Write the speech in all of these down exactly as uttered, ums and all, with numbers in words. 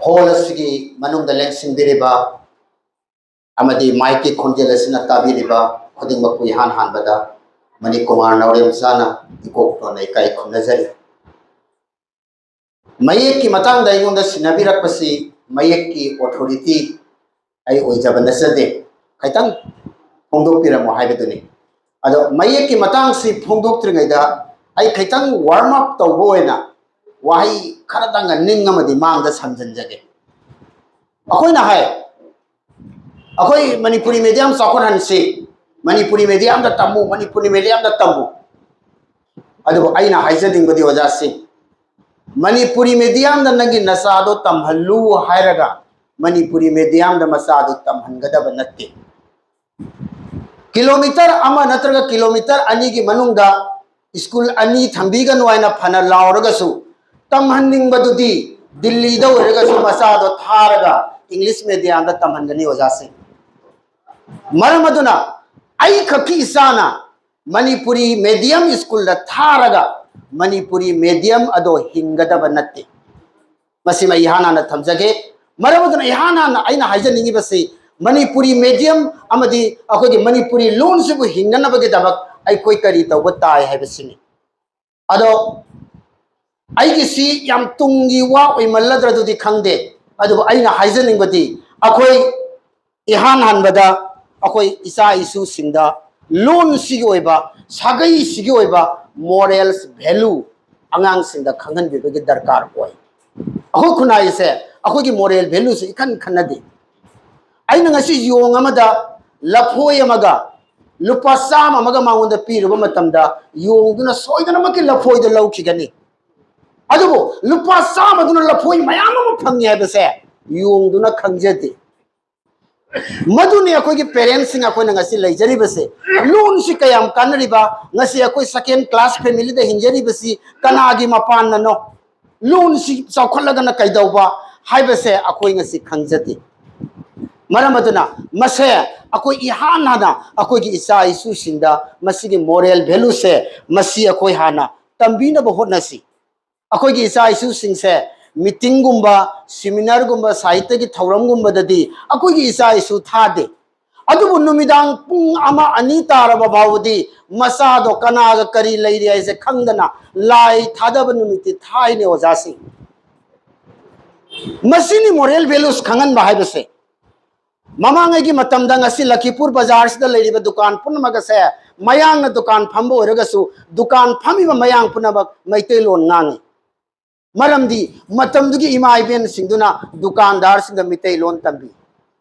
Hall ꯑꯁꯤꯒꯤ ꯃꯅꯨꯡꯗ ꯂꯦꯡꯁꯤꯟꯕꯤꯔꯤꯕ ꯑꯃꯗꯤ ꯃꯥꯏꯛꯀꯤ ꯈꯣꯟꯖꯦꯜ ꯑꯁꯤꯅ ꯇꯥꯕꯤꯔꯤꯕ ꯈꯨꯗꯤꯡꯃꯛꯄꯨ ꯏꯍꯥꯟ ꯍꯥꯟꯕꯗ ꯃꯅꯤꯀꯨꯃꯥꯔ ꯅꯥꯎꯔꯦꯝꯆꯥꯅ ꯏꯀꯣꯛ ꯊꯣꯟꯅ ꯏꯀꯥꯏ ꯈꯨꯝꯅꯖꯔꯤ꯫ ꯃꯌꯦꯛꯀꯤ ꯃꯇꯥꯡꯗ ꯑꯩꯉꯣꯟꯗ ꯁꯤꯟꯅꯕꯤꯔꯛꯄꯁꯤ ꯃꯌꯦꯛꯀꯤ ꯑꯣꯊꯣꯔꯤꯇꯤ ꯑꯩ ꯑꯣꯏꯖꯕ ꯅꯠꯆꯗꯦ꯫ ꯈꯤꯇꯪ ꯐꯣꯡꯗꯣꯛꯄꯤꯔꯝꯃꯣ ꯍꯥꯏꯕꯗꯨꯅꯤ꯫ ꯑꯗꯣ ꯃꯌꯦꯛꯀꯤ ꯃꯇꯥꯡꯁꯤ ꯐꯣꯡꯗꯣꯛꯇ꯭ꯔꯤꯉꯩꯗ ꯑꯩ ꯈꯤꯇꯪ ꯋꯥꯔꯝ ꯑꯞ ꯇꯧꯕ ꯑꯣꯏꯅ ꯋꯥꯍꯩ ꯈꯔꯗꯪꯒ ꯅꯤꯡ ꯑꯃꯗꯤ ꯃꯥꯡꯗ ꯁꯝꯖꯤꯟꯖꯒꯦ꯫ ꯑꯩꯈꯣꯏꯅ ꯍꯥꯏ, ꯑꯩꯈꯣꯏ ꯃꯅꯤꯄꯨꯔꯤ ꯃꯦꯗꯤꯌꯝ ꯆꯥꯎꯈꯠꯍꯟꯁꯤ, ꯃꯅꯤꯄꯨꯔꯤ ꯃꯦꯗꯤꯌꯝꯗ ꯇꯝꯃꯨ, ꯃꯅꯤꯄꯨꯔꯤ ꯃꯦꯗꯤꯌꯝꯗ ꯇꯝꯃꯨ꯫ ꯑꯗꯨꯕꯨ ꯑꯩꯅ ꯍꯥꯏꯖꯅꯤꯡꯕꯗꯤ ꯑꯣꯖꯥꯁꯤꯡ, ꯃꯅꯤꯄꯨꯔꯤ ꯃꯦꯗꯤꯌꯝꯗ ꯅꯪꯒꯤ ꯅꯆꯥꯗꯣ ꯇꯝꯍꯜꯂꯨ ꯍꯥꯏꯔꯒ ꯃꯅꯤꯄꯨꯔꯤ ꯃꯦꯗꯤꯌꯝꯗ ꯃꯆꯥꯗꯣ ꯇꯝꯍꯟꯒꯗꯕ ꯅꯠꯇꯦ꯫ ꯀꯤꯂꯣꯃꯤꯇꯔ ꯑꯃ ꯅꯠꯇ꯭ꯔꯒ ꯀꯤꯂꯣꯃꯤꯇꯔ ꯑꯅꯤꯒꯤ ꯃꯅꯨꯡꯗ ꯁ꯭ꯀꯨꯜ ꯑꯅꯤ ꯊꯝꯕꯤꯒꯅꯨ ꯍꯥꯏꯅ ꯐꯅ ꯂꯥꯎꯔꯒꯁꯨ, ꯇꯝꯍꯟꯅꯤꯡꯕꯗꯨꯗꯤ ꯗꯤꯜꯂꯤꯗ ꯑꯣꯏꯔꯒꯁꯨ ꯃꯆꯥꯗꯣ ꯊꯥꯔꯒ ꯏꯪꯂꯤꯁ ꯃꯦꯗꯤꯌꯝꯗ ꯇꯝꯍꯟꯒꯅꯤ ꯑꯣꯖꯥꯁꯤꯡ꯫ ꯃꯔꯝ ꯑꯗꯨꯅ ꯑꯩꯈꯛꯀꯤ ꯏꯆꯥꯅ ꯃꯅꯤꯄꯨꯔꯤ ꯃꯦꯗꯤꯌꯝ ꯁ꯭ꯀꯨꯜꯗ ꯊꯥꯔꯒ ꯃꯅꯤꯄꯨꯔꯤ ꯃꯦꯗꯤꯌꯝ ꯑꯗꯣ ꯍꯤꯡꯒꯗꯕ ꯅꯠꯇꯦ꯫ ꯃꯁꯤꯃ ꯏꯍꯥꯟ ꯍꯥꯟꯅ ꯊꯝꯖꯒꯦ꯫ ꯃꯔꯝ ꯑꯗꯨꯅ ꯏꯍꯥꯟ ꯍꯥꯟꯅ ꯑꯩꯅ ꯍꯥꯏꯖꯅꯤꯡꯉꯤꯕꯁꯤ, ꯃꯅꯤꯄꯨꯔꯤ ꯃꯦꯗꯤꯌꯝ ꯑꯃꯗꯤ ꯑꯩꯈꯣꯏꯒꯤ ꯃꯅꯤꯄꯨꯔꯤ ꯂꯣꯟꯁꯤꯕꯨ ꯍꯤꯡꯅꯅꯕꯒꯤꯗꯃꯛ ꯑꯩꯈꯣꯏ ꯀꯔꯤ ꯇꯧꯕ ꯇꯥꯏ ꯍꯥꯏꯕꯁꯤꯅꯤ꯫ ꯑꯗꯣ ꯑꯩꯒꯤꯁꯤ ꯌꯥꯝ ꯇꯨꯡꯒꯤ ꯋꯥ ꯑꯣꯏꯃꯜꯂꯗ꯭ꯔꯥ ꯑꯗꯨꯗꯤ ꯈꯪꯗꯦ, ꯑꯗꯨꯕꯨ ꯑꯩꯅ ꯍꯥꯏꯖꯅꯤꯡꯕꯗꯤ, ꯑꯩꯈꯣꯏ ꯏꯍꯥꯟ ꯍꯥꯟꯕꯗ ꯑꯩꯈꯣꯏ ꯏꯆꯥ ꯏꯁꯨꯁꯤꯡꯗ ꯂꯣꯟꯁꯤꯒꯤ ꯑꯣꯏꯕ, ꯁꯥꯒꯩꯁꯤꯒꯤ ꯑꯣꯏꯕ ꯃꯣꯔꯦꯜꯁ ꯚꯦꯂꯨ ꯑꯉꯥꯡꯁꯤꯡꯗ ꯈꯪꯍꯟꯕꯤꯕꯒꯤ ꯗꯔꯀꯥꯔ ꯑꯣꯏ꯫ ꯑꯩꯈꯣꯏ ꯈꯨꯟꯅꯥꯏꯁꯦ ꯑꯩꯈꯣꯏꯒꯤ ꯃꯣꯔꯦꯜ ꯚꯦꯂꯨꯁꯦ ꯏꯈꯟ ꯈꯟꯅꯗꯦ꯫ ꯑꯩꯅ ꯉꯁꯤ ꯌꯣꯡ ꯑꯃꯗ ꯂꯐꯣꯏ ꯑꯃꯒ ꯂꯨꯄꯥ ꯆꯥꯝꯃ ꯑꯃꯒ ꯃꯉꯣꯟꯗ ꯄꯤꯔꯨꯕ ꯃꯇꯝꯗ, ꯌꯣꯡꯗꯨꯅ ꯁꯣꯏꯗꯅꯃꯛꯀꯤ ꯂꯐꯣꯏꯗ ꯂꯧꯈꯤꯒꯅꯤ꯫ ꯑꯗꯨꯕꯨ ꯂꯨꯄꯥ ꯆꯥꯝꯃꯗꯨꯅ ꯂꯐꯣꯏ ꯃꯌꯥꯝ ꯑꯃ ꯐꯪꯉꯤ ꯍꯥꯏꯕꯁꯦ ꯌꯣꯡꯗꯨꯅ ꯈꯪꯖꯗꯦ꯫ ꯃꯗꯨꯅꯤ ꯑꯩꯈꯣꯏꯒꯤ ꯄꯦꯔꯦꯟꯁꯁꯤꯡ ꯑꯩꯈꯣꯏꯅ ꯉꯁꯤ ꯂꯩꯖꯔꯤꯕꯁꯦ꯫ ꯂꯣꯟꯁꯤ ꯀꯌꯥꯝ ꯀꯥꯟꯅꯔꯤꯕ, ꯉꯁꯤ ꯑꯩꯈꯣꯏ ꯁꯦꯀꯦꯟ ꯀ꯭ꯂꯥꯁ ꯐꯦꯃꯤꯂꯤꯗ ꯍꯤꯡꯖꯔꯤꯕꯁꯤ ꯀꯅꯥꯒꯤ ꯃꯄꯥꯟꯅꯅꯣ? ꯂꯣꯟꯁꯤ ꯆꯥꯎꯈꯠꯂꯒꯅ ꯀꯩꯗꯧꯕ ꯍꯥꯏꯕꯁꯦ ꯑꯩꯈꯣꯏ ꯉꯁꯤ ꯈꯪꯖꯗꯦ꯫ ꯃꯔꯝ ꯑꯗꯨꯅ ꯃꯁꯦ ꯑꯩꯈꯣꯏ ꯏꯍꯥꯟ ꯍꯥꯟꯅ ꯑꯩꯈꯣꯏꯒꯤ ꯏꯆꯥ ꯏꯁꯨꯁꯤꯡꯗ ꯃꯁꯤꯒꯤ ꯃꯣꯔꯦꯜ ꯚꯦꯂꯨꯁꯦ ꯃꯁꯤ ꯑꯩꯈꯣꯏ ꯍꯥꯟꯅ ꯇꯝꯕꯤꯅꯕ ꯍꯣꯠꯅꯁꯤ꯫ ꯑꯩꯈꯣꯏꯒꯤ ꯏꯆꯥ ꯏꯁꯨꯁꯤꯡꯁꯦ ꯃꯤꯇꯤꯡꯒꯨꯝꯕ, ꯁꯤꯃꯤꯅꯥꯔꯒꯨꯝꯕ, ꯁꯥꯍꯤꯇ꯭ꯌꯒꯤ ꯊꯧꯔꯝꯒꯨꯝꯕꯗꯗꯤ ꯑꯩꯈꯣꯏꯒꯤ ꯏꯆꯥ ꯏꯁꯨ ꯊꯥꯗꯦ꯫ ꯑꯗꯨꯕꯨ ꯅꯨꯃꯤꯗꯥꯡ ꯄꯨꯡ ꯑꯃ ꯑꯅꯤ ꯇꯥꯔꯕ ꯐꯥꯎꯕꯗꯤ ꯃꯆꯥꯗꯣ ꯀꯅꯥꯒ ꯀꯔꯤ ꯂꯩꯔꯤ ꯍꯥꯏꯁꯦ ꯈꯪꯗꯅ ꯂꯥꯏ ꯊꯥꯗꯕ ꯅꯨꯃꯤꯠꯇꯤ ꯊꯥꯏꯅꯦ ꯑꯣꯖꯥꯁꯤꯡ꯫ ꯃꯁꯤꯅꯤ moral values ꯈꯪꯍꯟꯕ ꯍꯥꯏꯕꯁꯦ꯫ ꯃꯃꯥꯡꯉꯩꯒꯤ ꯃꯇꯝꯗ ꯉꯁꯤ ꯂꯈꯤꯄꯨꯔ ꯕꯖꯥꯔꯁꯤꯗ ꯂꯩꯔꯤꯕ ꯗꯨꯀꯥꯟ ꯄꯨꯝꯅꯃꯛ ꯑꯁꯦ ꯃꯌꯥꯡꯅ ꯗꯨꯀꯥꯟ ꯐꯝꯕ ꯑꯣꯏꯔꯒꯁꯨ ꯗꯨꯀꯥꯟ ꯐꯝꯃꯤꯕ ꯃꯌꯥꯡ ꯄꯨꯝꯅꯃꯛ ꯃꯩꯇꯩꯂꯣꯟ ꯉꯥꯡꯉꯤ꯫ ꯃꯔꯝꯗꯤ ꯃꯇꯝꯗꯨꯒꯤ ꯏꯃꯥ ꯏꯕꯦꯟꯁꯤꯡꯗꯨꯅ ꯗꯨꯀꯥꯟꯗꯥꯔꯁꯤꯡꯗ ꯃꯩꯇꯩꯂꯣꯟ ꯇꯝꯕꯤ꯫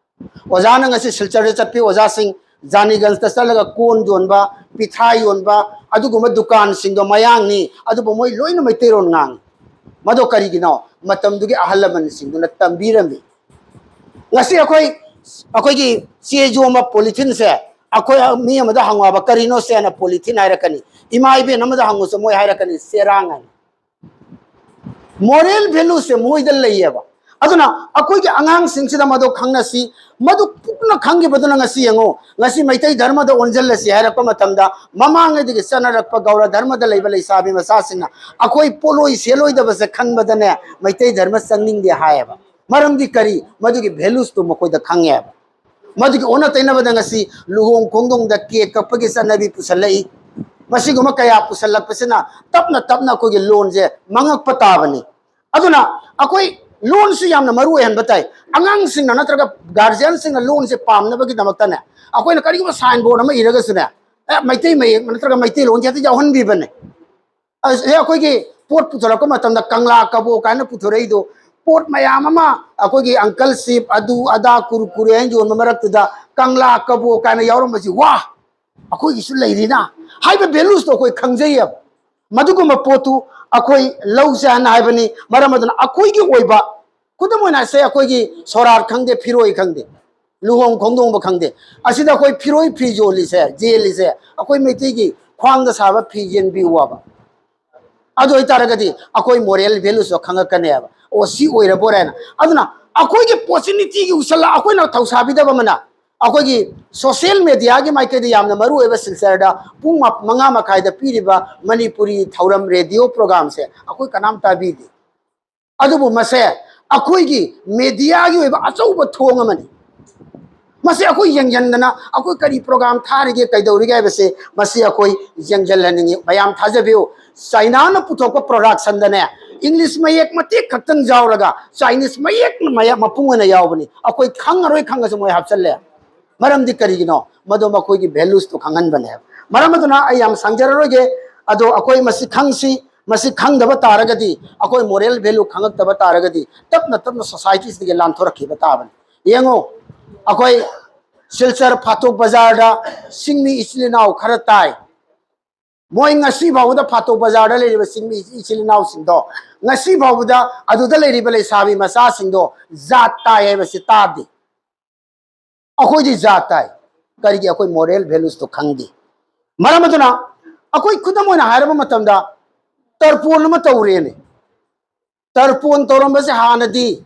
ꯑꯣꯖꯥꯅ ꯉꯁꯤ ꯁꯤꯜꯆꯔꯗ ꯆꯠꯄꯤ ꯑꯣꯖꯥꯁꯤꯡ ꯖꯥꯅꯤꯒꯟꯖꯇ ꯆꯠꯂꯒ ꯀꯣꯟ ꯌꯣꯟꯕ, ꯄꯤꯊ꯭ꯔꯥꯏ ꯌꯣꯟꯕ, ꯑꯗꯨꯒꯨꯝꯕ ꯗꯨꯀꯥꯟꯁꯤꯡꯗꯣ ꯃꯌꯥꯡꯅꯤ, ꯑꯗꯨꯕꯨ ꯃꯣꯏ ꯂꯣꯏꯅ ꯃꯩꯇꯩꯂꯣꯟ ꯉꯥꯡꯉꯤ꯫ ꯃꯗꯣ ꯀꯔꯤꯒꯤꯅꯣ? ꯃꯇꯝꯗꯨꯒꯤ ꯑꯍꯜ ꯂꯃꯟꯁꯤꯡꯗꯨꯅ ꯇꯝꯕꯤꯔꯝꯃꯤ꯫ ꯉꯁꯤ ꯑꯩꯈꯣꯏ, ꯑꯩꯈꯣꯏꯒꯤ ꯆꯦ ꯌꯣꯝꯕ ꯄꯣꯂꯤꯊꯤꯟꯁꯦ ꯑꯩꯈꯣꯏ ꯃꯤ ꯑꯃꯗ ꯍꯪꯉꯨꯕ, "ꯀꯔꯤꯅꯣ ꯁꯦꯅ ꯄꯣꯂꯤꯊꯤꯟ?" ꯍꯥꯏꯔꯛꯀꯅꯤ꯫ ꯏꯃꯥ ꯏꯕꯦꯟ ꯑꯃꯗ ꯍꯪꯉꯨꯁꯨ ꯃꯣꯏ ꯍꯥꯏꯔꯛꯀꯅꯤ, "ꯆꯦꯔꯥꯡ" ꯍꯥꯏꯅ꯫ Moral valueꯁꯦ ꯃꯣꯏꯗ ꯂꯩꯌꯦꯕ꯫ ꯑꯗꯨꯅ ꯑꯩꯈꯣꯏꯒꯤ ꯑꯉꯥꯡꯁꯤꯡꯁꯤꯗ ꯃꯗꯨ ꯈꯪꯅꯁꯤ꯫ ꯃꯗꯨ ꯀꯨꯞꯅ ꯈꯪꯈꯤꯕꯗꯨꯅ ꯉꯁꯤ ꯌꯦꯡꯉꯨ, ꯉꯁꯤ ꯃꯩꯇꯩ ꯙꯔꯃꯗ ꯑꯣꯟꯁꯤꯜꯂꯁꯤ ꯍꯥꯏꯔꯛꯄ ꯃꯇꯝꯗ ꯃꯃꯥꯡꯉꯩꯗꯒꯤ ꯆꯠꯅꯔꯛꯄ ꯒꯧꯔ ꯙꯔꯃꯗ ꯂꯩꯕ ꯂꯩꯁꯥꯕꯤ ꯃꯆꯥꯁꯤꯡꯅ ꯑꯩꯈꯣꯏ ꯄꯣꯠꯂꯣꯏ ꯁꯦꯠꯂꯣꯏꯗꯕꯁꯦ ꯈꯟꯕꯗꯅꯦ ꯃꯩꯇꯩ ꯙꯔꯃ ꯆꯪꯅꯤꯡꯗꯦ ꯍꯥꯏꯌꯦꯕ꯫ ꯃꯔꯝꯗꯤ ꯀꯔꯤ? ꯃꯗꯨꯒꯤ valuesꯇꯨ ꯃꯈꯣꯏꯗ ꯈꯪꯉꯦꯕ꯫ ꯃꯗꯨꯒꯤ ꯑꯣꯟꯅ ꯇꯩꯅꯕꯗ ꯉꯁꯤ ꯂꯨꯍꯣꯡ ꯈꯣꯡꯗꯣꯡꯗ ꯀꯦꯛ ꯀꯛꯄꯒꯤ ꯆꯠꯅꯕꯤ ꯄꯨꯁꯜꯂꯛꯏ꯫ ꯃꯁꯤꯒꯨꯝꯕ ꯀꯌꯥ ꯄꯨꯁꯜꯂꯛꯄꯁꯤꯅ ꯇꯞꯅ ꯇꯞꯅ ꯑꯩꯈꯣꯏꯒꯤ ꯂꯣꯟꯁꯦ ꯃꯥꯡꯉꯛꯄ ꯇꯥꯕꯅꯤ꯫ ꯑꯗꯨꯅ ꯑꯩꯈꯣꯏ ꯂꯣꯟꯁꯨ ꯌꯥꯝꯅ ꯃꯔꯨ ꯑꯣꯏꯍꯟꯕ ꯇꯥꯏ꯫ ꯑꯉꯥꯡꯁꯤꯡꯅ ꯅꯠꯇ꯭ꯔꯒ guardianꯁꯤꯡꯅ ꯂꯣꯟꯁꯦ ꯄꯥꯝꯅꯕꯒꯤꯗꯃꯛꯇꯅꯦ, ꯑꯩꯈꯣꯏꯅ ꯀꯔꯤꯒꯨꯝꯕ signboard ꯑꯃ ꯏꯔꯒꯁꯨꯅꯦ, "ꯑꯦ, ꯃꯩꯇꯩ ꯃꯌꯦꯛ ꯅꯠꯇ꯭ꯔꯒ ꯃꯩꯇꯩꯂꯣꯟꯁꯦ ꯍꯦꯛꯇ ꯌꯥꯎꯍꯟꯕꯤꯕꯅꯦ"꯫ ꯑꯁ, ꯍꯦꯛ ꯑꯩꯈꯣꯏꯒꯤ ꯄꯣꯠ ꯄꯨꯊꯣꯔꯛꯄ ꯃꯇꯝꯗ ꯀꯪꯂꯥ ꯀꯕꯣꯛ ꯀꯥꯏꯅ ꯄꯨꯊꯣꯔꯛꯏꯗꯣ, ꯄꯣꯠ ꯃꯌꯥꯝ ꯑꯃ ꯑꯩꯈꯣꯏꯒꯤ Uncle Chip, ꯑꯗꯨ ꯑꯗꯥ, ꯀꯨꯔꯀꯨꯔꯦ ꯍꯥꯏꯅ ꯌꯣꯟꯕ ꯃꯔꯛꯇꯨꯗ ꯀꯪꯂꯥ ꯀꯕꯣꯛ ꯀꯥꯏꯅ ꯌꯥꯎꯔꯝꯕꯁꯤ, "ꯋꯥ, ꯑꯩꯈꯣꯏꯒꯤꯁꯨ ꯂꯩꯔꯤꯅ" ꯍꯥꯏꯕ valuesꯇꯣ ꯑꯩꯈꯣꯏ ꯈꯪꯖꯩꯌꯦꯕ꯫ ꯃꯗꯨꯒꯨꯝꯕ ꯄꯣꯠꯇꯨ ꯑꯩꯈꯣꯏ ꯂꯧꯁꯦ ꯍꯥꯏꯅ ꯍꯥꯏꯕꯅꯤ꯫ ꯃꯔꯝ ꯑꯗꯨꯅ ꯑꯩꯈꯣꯏꯒꯤ ꯑꯣꯏꯕ, ꯈꯨꯗꯝ ꯑꯣꯏꯅ ꯁꯦ, ꯑꯩꯈꯣꯏꯒꯤ ꯁꯣꯔꯥꯠ ꯈꯪꯗꯦ, ꯐꯤꯔꯣꯏ ꯈꯪꯗꯦ, ꯂꯨꯍꯣꯡ ꯈꯣꯡꯗꯣꯡꯕ ꯈꯪꯗꯦ, ꯑꯁꯤꯗ ꯑꯩꯈꯣꯏ ꯐꯤꯔꯣꯏ ꯐꯤ ꯌꯣꯜꯂꯤꯁꯦ, ꯌꯦꯜꯂꯤꯁꯦ, ꯑꯩꯈꯣꯏ ꯃꯩꯇꯩꯒꯤ ꯈ꯭ꯋꯥꯡꯗ ꯁꯥꯕ ꯐꯤ ꯌꯦꯟꯕꯤꯌꯨ ꯍꯥꯏꯕ꯫ ꯑꯗꯨ ꯑꯣꯏꯇꯥꯔꯒꯗꯤ ꯑꯩꯈꯣꯏ moral valuesꯇꯣ ꯈꯪꯉꯛꯀꯅꯦꯕ꯫ "ꯑꯣ, ꯁꯤ ꯑꯣꯏꯔꯕꯣꯔꯦꯅ"꯫ ꯑꯗꯨꯅ ꯑꯩꯈꯣꯏꯒꯤ ꯄꯣꯠꯁꯤ ꯅꯤꯇꯤꯒꯤ ꯎꯁꯜꯂ ꯑꯩꯈꯣꯏꯅ ꯊꯧꯁꯥꯕꯤꯗꯕ ꯑꯃꯅ, ꯑꯩꯈꯣꯏꯒꯤ social mediaꯒꯤ ꯃꯥꯏꯀꯩꯗ ꯌꯥꯝꯅ ꯃꯔꯨ ꯑꯣꯏꯕ ꯁꯤꯜꯆꯔꯗ ꯄꯨꯡ ꯃ-, ꯃꯉꯥ ꯃꯈꯥꯏꯗ ꯄꯤꯔꯤꯕ ꯃꯅꯤꯄꯨꯔꯤ ꯊꯧꯔꯝ radio programꯁꯦ ꯑꯩꯈꯣꯏ ꯀꯅꯥꯝ ꯇꯥꯕꯤꯗꯦ꯫ ꯑꯗꯨꯕꯨ ꯃꯁꯦ ꯑꯩꯈꯣꯏꯒꯤ ꯃꯦꯗꯤꯌꯥꯒꯤ ꯑꯣꯏꯕ ꯑꯆꯧꯕ ꯊꯣꯡ ꯑꯃꯅꯤ꯫ ꯃꯁꯤ ꯑꯩꯈꯣꯏ ꯌꯦꯡꯁꯤꯟꯗꯅ ꯑꯩꯈꯣꯏ ꯀꯔꯤ ꯄ꯭ꯔꯣꯒ꯭ꯔꯥꯝ ꯊꯥꯔꯤꯒꯦ, ꯀꯩꯗꯧꯔꯤꯒꯦ ꯍꯥꯏꯕꯁꯦ ꯃꯁꯤ ꯑꯩꯈꯣꯏ ꯌꯦꯡꯁꯤꯜꯍꯟꯅꯤꯡꯉꯤ꯫ ꯃꯌꯥꯝ ꯊꯥꯖꯕꯤꯌꯨ, ꯆꯥꯏꯅꯥꯅ ꯄꯨꯊꯣꯛꯄ ꯄ꯭ꯔꯣꯗꯛꯁꯟꯗꯅꯦ ꯏꯪꯂꯤꯁ ꯃꯌꯦꯛ ꯃꯇꯦꯛ ꯈꯛꯇꯪ ꯌꯥꯎꯔꯒ ꯆꯥꯏꯅꯤꯁ ꯃꯌꯦꯛꯅ ꯃꯌꯥꯝ ꯃꯄꯨꯡ ꯑꯣꯏꯅ ꯌꯥꯎꯕꯅꯤ꯫ ꯑꯩꯈꯣꯏ ꯈꯪꯉꯔꯣꯏ ꯈꯪꯉꯁꯨ ꯃꯣꯏ ꯍꯥꯞꯆꯜꯂꯦ꯫ ꯃꯔꯝꯗꯤ ꯀꯔꯤꯒꯤꯅꯣ? ꯃꯗꯨ ꯃꯈꯣꯏꯒꯤ ꯚꯦꯂꯨꯁꯇꯨ ꯈꯪꯍꯟꯕꯅꯦꯕ꯫ ꯃꯔꯝ ꯑꯗꯨꯅ ꯑꯩ ꯌꯥꯝ ꯁꯥꯡꯖꯔꯔꯣꯏꯒꯦ꯫ ꯑꯗꯣ ꯑꯩꯈꯣꯏ ꯃꯁꯤ ꯈꯪꯁꯤ꯫ ꯃꯁꯤ ꯈꯪꯗꯕ ꯇꯥꯔꯒꯗꯤ, ꯑꯩꯈꯣꯏ ꯃꯣꯔꯦꯜ ꯚꯦꯂꯨ ꯈꯪꯉꯛꯇꯕ ꯇꯥꯔꯒꯗꯤ, ꯇꯞꯅ ꯇꯞꯅ ꯁꯣꯁꯥꯏꯇꯤꯁꯤꯗꯒꯤ ꯂꯥꯟꯊꯣꯔꯛꯈꯤꯕ ꯇꯥꯕꯅꯤ꯫ ꯌꯦꯡꯉꯨ, ꯑꯩꯈꯣꯏ ꯁꯤꯜꯆꯔ ꯐꯥꯇꯣꯛ ꯕꯖꯥꯔꯗ ꯆꯤꯡꯃꯤ ꯏꯆꯤꯜ ꯏꯅꯥꯎ ꯈꯔ ꯇꯥꯏ꯫ ꯃꯣꯏ ꯉꯁꯤ ꯐꯥꯎꯕꯗ ꯐꯥꯇꯣꯛ ꯕꯖꯥꯔꯗ ꯂꯩꯔꯤꯕ ꯆꯤꯡꯃꯤ ꯏꯆꯤꯜ ꯏꯅꯥꯎꯁꯤꯡꯗꯣ, ꯉꯁꯤ ꯐꯥꯎꯕꯗ ꯑꯗꯨꯗ ꯂꯩꯔꯤꯕ ꯂꯩꯁꯥꯕꯤ ꯃꯆꯥꯁꯤꯡꯗꯣ ꯖꯥꯠ ꯇꯥꯏ ꯍꯥꯏꯕꯁꯤ ꯇꯥꯗꯦ꯫ ꯑꯩꯈꯣꯏꯗꯤ ꯖꯥꯠ ꯇꯥꯏ꯫ ꯀꯔꯤꯒꯤ? ꯑꯩꯈꯣꯏ ꯃꯣꯔꯦꯜ ꯚꯦꯂꯨꯁꯇꯣ ꯈꯪꯗꯦ꯫ ꯃꯔꯝ ꯑꯗꯨꯅ ꯑꯩꯈꯣꯏ ꯈꯨꯗꯝ ꯑꯣꯏꯅ ꯍꯥꯏꯔꯕ ꯃꯇꯝꯗ, ꯇꯔꯄꯣꯟ ꯑꯃ ꯇꯧꯔꯦꯅꯦ꯫ ꯇꯔꯄꯣꯟ ꯇꯧꯔꯝꯕꯁꯦ ꯍꯥꯟꯅꯗꯤ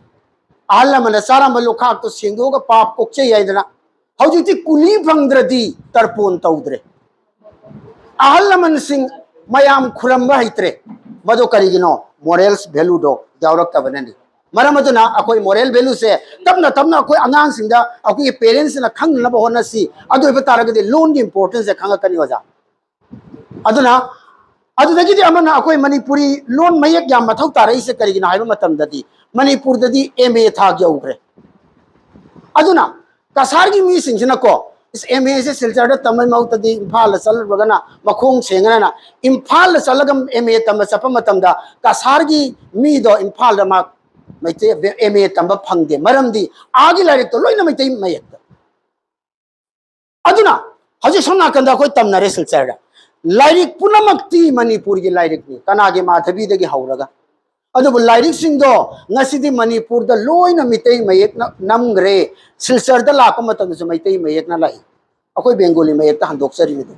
ꯑꯍꯜ ꯂꯃꯟꯅ ꯆꯥꯔꯝꯕ ꯂꯨꯈꯥꯛꯇꯣ ꯁꯦꯡꯗꯣꯛꯑꯒ ꯄꯥꯞ ꯀꯣꯛꯆꯩ ꯍꯥꯏꯗꯅ, ꯍꯧꯖꯤꯛꯇꯤ ꯀꯨꯂꯤ ꯐꯪꯗ꯭ꯔꯗꯤ ꯇꯔꯄꯣꯟ ꯇꯧꯗ꯭ꯔꯦ꯫ ꯑꯍꯜ ꯂꯃꯟꯁꯤꯡ ꯃꯌꯥꯝ ꯈꯨꯔꯝꯕ ꯍꯩꯇ꯭ꯔꯦ꯫ ꯃꯗꯨ ꯀꯔꯤꯒꯤꯅꯣ? ꯃꯣꯔꯦꯜꯁ ꯚꯦꯂꯨꯗꯣ ꯌꯥꯎꯔꯛꯇꯕꯅꯅꯤ꯫ ꯃꯔꯝ ꯑꯗꯨꯅ ꯑꯩꯈꯣꯏ ꯃꯣꯔꯦꯜ ꯚꯦꯂꯨꯁꯦ ꯇꯞꯅ ꯇꯞꯅ ꯑꯩꯈꯣꯏ ꯑꯉꯥꯡꯁꯤꯡꯗ, ꯑꯩꯈꯣꯏꯒꯤ ꯄꯦꯔꯦꯟꯁꯁꯤꯅ ꯈꯪꯅꯅꯕ ꯍꯣꯠꯅꯁꯤ꯫ ꯑꯗꯨ ꯑꯣꯏꯕ ꯇꯥꯔꯒꯗꯤ ꯂꯣꯟꯒꯤ ꯏꯝꯄꯣꯔꯇꯦꯟꯁꯁꯦ ꯈꯪꯉꯛꯀꯅꯤ, ꯑꯣꯖꯥ꯫ ꯑꯗꯨꯅ ꯑꯗꯨꯗꯒꯤꯗꯤ ꯑꯃꯅ ꯑꯩꯈꯣꯏ ꯃꯅꯤꯄꯨꯔꯤ ꯂꯣꯟ ꯃꯌꯦꯛ ꯌꯥꯝ ꯃꯊꯧ ꯇꯥꯔꯛꯏꯁꯦ ꯀꯔꯤꯒꯤꯅꯣ ꯍꯥꯏꯕ ꯃꯇꯝꯗꯗꯤ, ꯃꯅꯤꯄꯨꯔꯗꯗꯤ ꯑꯦꯝ ꯑꯦ ꯊꯥꯛ ꯌꯧꯈ꯭ꯔꯦ꯫ ꯑꯗꯨꯅ ꯀꯁꯥꯔꯒꯤ ꯃꯤꯁꯤꯡꯁꯤꯅꯀꯣ, ꯑꯦꯝ ꯑꯦꯁꯦ ꯁꯤꯜꯆꯔꯗ ꯇꯝꯕꯩ ꯃꯍꯨꯠꯇꯗꯤ ꯏꯝꯐꯥꯜꯗ ꯆꯠꯂꯨꯔꯒꯅ ꯃꯈꯣꯡ ꯁꯦꯡꯉꯅ, ꯏꯝꯐꯥꯜꯗ ꯆꯠꯂꯒ ꯑꯦꯝ ꯑꯦ ꯇꯝꯕ ꯆꯠꯄ ꯃꯇꯝꯗ ꯀꯁꯥꯔꯒꯤ ꯃꯤꯗꯣ ꯏꯝꯐꯥꯜꯗ ꯃꯥ ꯃꯩꯇꯩ ꯑꯦꯝ ꯑꯦ ꯇꯝꯕ ꯐꯪꯗꯦ꯫ ꯃꯔꯝꯗꯤ ꯑꯥꯒꯤ ꯂꯥꯏꯔꯤꯛꯇꯣ ꯂꯣꯏꯅ ꯃꯩꯇꯩ ꯃꯌꯦꯛꯇ꯫ ꯑꯗꯨꯅ ꯍꯧꯖꯤꯛ ꯁꯣꯝ ꯅꯥꯀꯟꯗ ꯑꯩꯈꯣꯏ ꯇꯝꯅꯔꯦ ꯁꯤꯜꯆꯔꯗ꯫ ꯂꯥꯏꯔꯤꯛ ꯄꯨꯝꯅꯃꯛꯇꯤ ꯃꯅꯤꯄꯨꯔꯒꯤ ꯂꯥꯏꯔꯤꯛꯅꯤ, ꯀꯅꯥꯒꯤ? ꯃꯥꯙꯕꯤꯗꯒꯤ ꯍꯧꯔꯒ꯫ ꯑꯗꯨꯕꯨ ꯂꯥꯏꯔꯤꯛꯁꯤꯡꯗꯣ ꯉꯁꯤꯗꯤ ꯃꯅꯤꯄꯨꯔꯗ ꯂꯣꯏꯅ ꯃꯤꯇꯩ ꯃꯌꯦꯛꯅ ꯅꯝꯈ꯭ꯔꯦ꯫ ꯁꯤꯜꯆꯔꯗ ꯂꯥꯛꯄ ꯃꯇꯝꯗꯁꯨ ꯃꯩꯇꯩ ꯃꯌꯦꯛꯅ ꯂꯥꯛꯏ꯫ ꯑꯩꯈꯣꯏ ꯕꯦꯡꯒꯣꯂꯤ ꯃꯌꯦꯛꯇ ꯍꯟꯗꯣꯛꯆꯔꯤꯕꯗꯨ꯫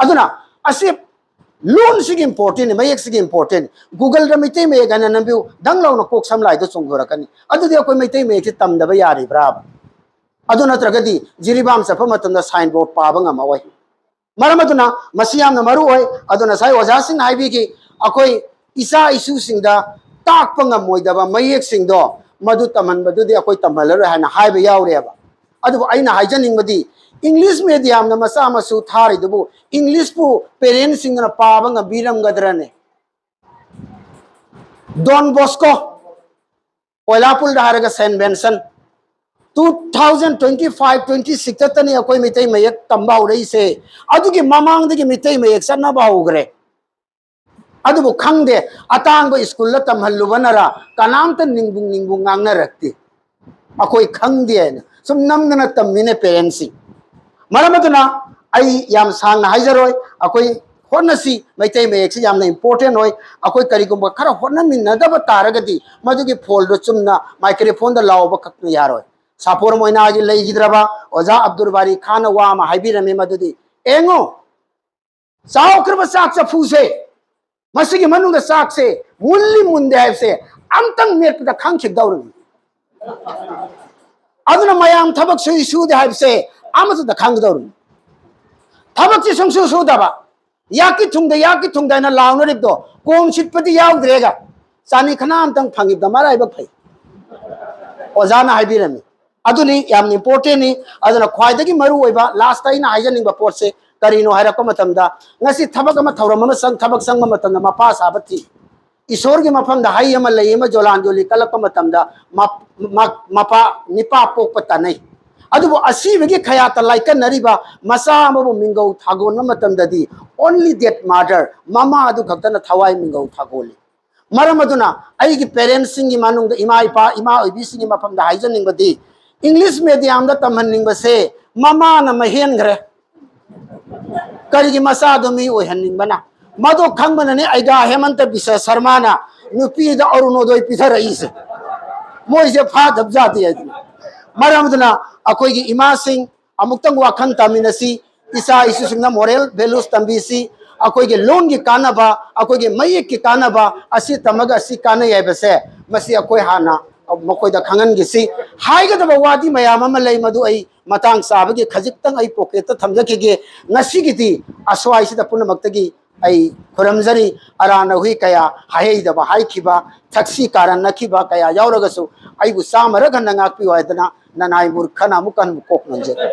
ꯑꯗꯨꯅ ꯑꯁꯤ ꯂꯣꯟꯁꯤꯒꯤ ꯏꯝꯄꯣꯔꯇꯦꯟ, ꯃꯌꯦꯛꯁꯤꯒꯤ ꯏꯝꯄꯣꯔꯇꯦꯟ꯫ ꯒꯨꯒꯜꯗ ꯃꯩꯇꯩ ꯃꯌꯦꯛ ꯍꯥꯏꯅ ꯅꯝꯕꯤꯌꯨ, ꯗꯪ ꯂꯥꯎꯅ ꯀꯣꯛ ꯁꯝ ꯂꯥꯏꯗ ꯆꯣꯡꯊꯣꯔꯛꯀꯅꯤ꯫ ꯑꯗꯨꯗꯤ ꯑꯩꯈꯣꯏ ꯃꯩꯇꯩ ꯃꯌꯦꯛꯁꯤ ꯇꯝꯗꯕ ꯌꯥꯔꯤꯕ꯭ꯔꯥꯕ? ꯑꯗꯨ ꯅꯠꯇ꯭ꯔꯒꯗꯤ ꯖꯤꯔꯤꯕꯥꯝ ꯆꯠꯄ ꯃꯇꯝꯗ ꯁꯥꯏꯟ ꯕꯣꯔꯗ ꯄꯥꯕ ꯉꯝꯃꯛꯑꯣꯏ꯫ ꯃꯔꯝ ꯑꯗꯨꯅ ꯃꯁꯤ ꯌꯥꯝꯅ ꯃꯔꯨ ꯑꯣꯏ꯫ ꯑꯗꯨꯅ ꯉꯁꯥꯏ ꯑꯣꯖꯥꯁꯤꯡꯅ ꯍꯥꯏꯕꯤꯈꯤ, ꯑꯩꯈꯣꯏ ꯏꯆꯥ ꯏꯁꯨꯁꯤꯡꯗ ꯇꯥꯛꯄ ꯉꯝꯃꯣꯏꯗꯕ ꯃꯌꯦꯛꯁꯤꯡꯗꯣ, ꯃꯗꯨ ꯇꯝꯍꯟꯕꯗꯨꯗꯤ ꯑꯩꯈꯣꯏ ꯇꯝꯍꯜꯂꯔꯣꯏ ꯍꯥꯏꯅ ꯍꯥꯏꯕ ꯌꯥꯎꯔꯦꯕ꯫ ꯑꯗꯨꯕꯨ ꯑꯩꯅ ꯍꯥꯏꯖꯅꯤꯡꯕꯗꯤ, English mediumꯅ ꯃꯆꯥ ꯃꯁꯨ ꯊꯥꯔꯤꯗꯨꯕꯨ Englishꯄꯨ parentꯁꯤꯡꯗꯨꯅ ꯄꯥꯕ ꯉꯝꯕꯤꯔꯝꯒꯗ꯭ꯔꯅꯦ? Don Bosco, ꯀꯣꯏꯂꯥꯄꯨꯜꯗ ꯍꯥꯏꯔꯒ Saint Vincent, two thousand twenty five twenty six ꯈꯛꯇꯅꯤ ꯑꯩꯈꯣꯏ ꯃꯩꯇꯩ ꯃꯌꯦꯛ ꯇꯝꯕ ꯍꯧꯔꯛꯏꯁꯦ꯫ ꯑꯗꯨꯒꯤ ꯃꯃꯥꯡꯗꯒꯤ ꯃꯩꯇꯩ ꯃꯌꯦꯛ ꯆꯠꯅꯕ ꯍꯧꯈ꯭ꯔꯦ꯫ ꯑꯗꯨꯕꯨ ꯈꯪꯗꯦ, ꯑꯇꯥꯡꯕ ꯁ꯭ꯀꯨꯜꯗ ꯇꯝꯍꯜꯂꯨꯕꯅꯔ ꯀꯅꯥꯝꯇ ꯅꯤꯡꯕꯨ ꯅꯤꯡꯕꯨ ꯉꯥꯡꯅꯔꯛꯇꯦ꯫ ꯑꯩꯈꯣꯏ ꯈꯪꯗꯦ ꯍꯥꯏꯅ ꯁꯨꯝ ꯅꯝꯗꯅ ꯇꯝꯃꯤꯅꯦ parentꯁꯤꯡ꯫ ꯃꯔꯝ ꯑꯗꯨꯅ ꯑꯩ ꯌꯥꯝ ꯁꯥꯡꯅ ꯍꯥꯏꯖꯔꯣꯏ꯫ ꯑꯩꯈꯣꯏ ꯍꯣꯠꯅꯁꯤ, ꯃꯩꯇꯩ ꯃꯌꯦꯛꯁꯤ ꯌꯥꯝꯅ important ꯑꯣꯏ꯫ ꯑꯩꯈꯣꯏ ꯀꯔꯤꯒꯨꯝꯕ ꯈꯔ ꯍꯣꯠꯅꯃꯤꯟꯅꯗꯕ ꯇꯥꯔꯒꯗꯤ ꯃꯗꯨꯒꯤ ꯐꯣꯜꯗꯣ ꯆꯨꯝꯅ microphoneꯗ ꯂꯥꯎꯕ ꯈꯛꯅ ꯌꯥꯔꯣꯏ꯫ ꯁꯥꯄꯣꯔ ꯃꯣꯏꯅꯥꯒꯤ ꯂꯩꯈꯤꯗ꯭ꯔꯕ ꯑꯣꯖꯥ ꯑꯕꯗꯨꯜ ꯕꯥꯔꯤ ꯈꯥꯟꯅ ꯋꯥ ꯑꯃ ꯍꯥꯏꯕꯤꯔꯝꯃꯤ, ꯃꯗꯨꯗꯤ, "ꯌꯦꯡꯉꯨ, ꯆꯥꯎꯈ꯭ꯔꯕ ꯆꯥꯛ ꯆꯐꯨꯁꯦ, ꯃꯁꯤꯒꯤ ꯃꯅꯨꯡꯗ ꯆꯥꯛꯁꯦ ꯃꯨꯜꯂꯤ ꯃꯨꯟꯗꯦ ꯍꯥꯏꯕꯁꯦ ꯑꯝꯇꯪ ꯃꯦꯠꯄꯗ ꯈꯪꯈꯤꯗꯧꯔꯤꯅꯤ꯫ ꯑꯗꯨꯅ ꯃꯌꯥꯝ ꯊꯕꯛ ꯁꯨꯏ ꯁꯨꯗꯦ ꯍꯥꯏꯕꯁꯦ ꯑꯃꯠꯇꯗ ꯈꯪꯒꯗꯧꯔꯤꯅꯤ꯫ ꯊꯕꯛꯁꯤ ꯁꯨꯡꯁꯨ ꯁꯨꯗꯕ, ꯌꯥꯛꯀꯤ ꯊꯨꯡꯗ, ꯌꯥꯛꯀꯤ ꯊꯨꯡꯗ ꯍꯥꯏꯅ ꯂꯥꯎꯅꯔꯤꯕꯗꯣ, ꯀꯣꯝ ꯁꯤꯠꯄꯗꯤ ꯌꯥꯎꯗ꯭ꯔꯦꯒ, ꯆꯥꯅꯤ ꯈꯅꯥ ꯑꯝꯇꯪ ꯐꯪꯉꯤꯕꯗ ꯃꯔꯥꯏꯕꯛ ꯐꯩ"꯫ ꯑꯣꯖꯥꯅ ꯍꯥꯏꯕꯤꯔꯝꯃꯤ꯫ ꯑꯗꯨꯅꯤ ꯌꯥꯝ importantꯅꯤ꯫ ꯑꯗꯨꯅ ꯈ꯭ꯋꯥꯏꯗꯒꯤ ꯃꯔꯨ ꯑꯣꯏꯕ lastꯇ ꯑꯩꯅ ꯍꯥꯏꯖꯅꯤꯡꯕ ꯄꯣꯠꯁꯦ ꯀꯔꯤꯅꯣ ꯍꯥꯏꯔꯛꯄ ꯃꯇꯝꯗ, ꯉꯁꯤ ꯊꯕꯛ ꯑꯃ, ꯊꯧꯔꯝ ꯑꯃ ꯆꯪ-, ꯊꯕꯛ ꯆꯪꯕ ꯃꯇꯝꯗ ꯃꯄꯥ ꯁꯥꯕ ꯊꯤ꯫ ꯏꯁꯣꯔꯒꯤ ꯃꯐꯝꯗ ꯍꯩ ꯑꯃ, ꯂꯩ ꯑꯃ, ꯖꯣꯂꯥꯟ ꯖꯣꯂꯤ ꯀꯠꯂꯛꯄ ꯃꯇꯝꯗ ꯃꯞ-, ꯃ-, ꯃꯄꯥ, ꯅꯤꯄꯥ ꯄꯣꯛꯄ ꯇꯥꯟꯅꯩ꯫ ꯑꯗꯨꯕꯨ ꯑꯁꯤꯕꯒꯤ ꯈꯌꯥꯠꯇ ꯂꯥꯏꯀꯠꯅꯔꯤꯕ ꯃꯆꯥ ꯑꯃꯕꯨ ꯃꯤꯡꯒꯧ ꯊꯥꯒꯣꯟꯕ ꯃꯇꯝꯗꯗꯤ only that mother, ꯃꯃꯥ ꯑꯗꯨ ꯈꯛꯇꯅ ꯊꯋꯥꯏ ꯃꯤꯡꯒꯧ ꯊꯥꯒꯣꯜꯂꯤ꯫ ꯃꯔꯝ ꯑꯗꯨꯅ ꯑꯩꯒꯤ parentsꯁꯤꯡꯒꯤ ꯃꯅꯨꯡꯗ, ꯏꯃꯥ ꯏꯄꯥ, ꯏꯃꯥ ꯑꯣꯏꯕꯤꯁꯤꯡꯒꯤ ꯃꯐꯝꯗ ꯍꯥꯏꯖꯅꯤꯡꯕꯗꯤ, English mediumꯗ ꯇꯝꯍꯟꯅꯤꯡꯕꯁꯦ ꯃꯃꯥꯅ ꯃꯍꯦꯟꯈ꯭ꯔꯦ꯫ ꯀꯔꯤꯒꯤ? ꯃꯆꯥꯗꯣ ꯃꯤ ꯑꯣꯏꯍꯟꯅꯤꯡꯕꯅ꯫ ꯃꯗꯣ ꯈꯪꯕꯅꯅꯦ ꯑꯩꯒꯥ ꯍꯦꯃꯟꯇ ꯕꯤꯁ꯭ꯋ ꯁꯔꯃꯅ ꯅꯨꯄꯤꯗ ꯑꯔꯨꯅꯣꯗꯣꯏ ꯄꯤꯊꯔꯛꯏꯁꯦ꯫ ꯃꯣꯏꯁꯦ ꯐꯥꯗꯕ ꯖꯥꯇꯤ ꯍꯥꯏꯗꯅ꯫ ꯃꯔꯝ ꯑꯗꯨꯅ ꯑꯩꯈꯣꯏꯒꯤ ꯏꯃꯥꯁꯤꯡ, ꯑꯃꯨꯛꯇꯪ ꯋꯥꯈꯜ ꯇꯥꯃꯤꯟꯅꯁꯤ꯫ ꯏꯆꯥ ꯏꯁꯨꯁꯤꯡꯅ moral values ꯇꯝꯕꯤꯁꯤ꯫ ꯑꯩꯈꯣꯏꯒꯤ ꯂꯣꯟꯒꯤ ꯀꯥꯟꯅꯕ, ꯑꯩꯈꯣꯏꯒꯤ ꯃꯌꯦꯛꯀꯤ ꯀꯥꯟꯅꯕ, ꯑꯁꯤ ꯇꯝꯃꯒ ꯑꯁꯤ ꯀꯥꯟꯅꯩ ꯍꯥꯏꯕꯁꯦ, ꯃꯁꯤ ꯑꯩꯈꯣꯏ ꯍꯥꯟꯅ ꯃꯈꯣꯏꯗ ꯈꯪꯍꯟꯈꯤꯁꯤ꯫ ꯍꯥꯏꯒꯗꯕ ꯋꯥꯗꯤ ꯃꯌꯥꯝ ꯑꯃ ꯂꯩ, ꯃꯗꯨ ꯑꯩ ꯃꯇꯥꯡ ꯆꯥꯕꯒꯤ ꯈꯖꯤꯛꯇꯪ ꯑꯩ pocketꯇ ꯊꯝꯖꯈꯤꯒꯦ꯫ ꯉꯁꯤꯒꯤꯗꯤ ꯑꯁ꯭ꯋꯥꯏꯁꯤꯗ ꯄꯨꯝꯅꯃꯛꯇꯒꯤ ꯑꯩ ꯈꯨꯔꯨꯝꯖꯔꯤ꯫ ꯑꯔꯥꯟꯅ ꯍꯨꯏ ꯀꯌꯥ ꯍꯥꯏꯍꯩꯗꯕ ꯍꯥꯏꯈꯤꯕ, ꯊꯛꯁꯤ ꯀꯥꯔꯟꯅꯈꯤꯕ ꯀꯌꯥ ꯌꯥꯎꯔꯒꯁꯨ ꯑꯩꯕꯨ ꯆꯥꯝꯃꯔꯛ ꯍꯟꯅ ꯉꯥꯛꯄꯤꯌꯨ ꯍꯥꯏꯗꯅ ꯅꯅꯥꯏ ꯃꯨꯔꯈꯅ ꯑꯃꯨꯛꯀ ꯍꯟꯅ ꯀꯣꯛ ꯅꯣꯟꯖꯔꯤ꯫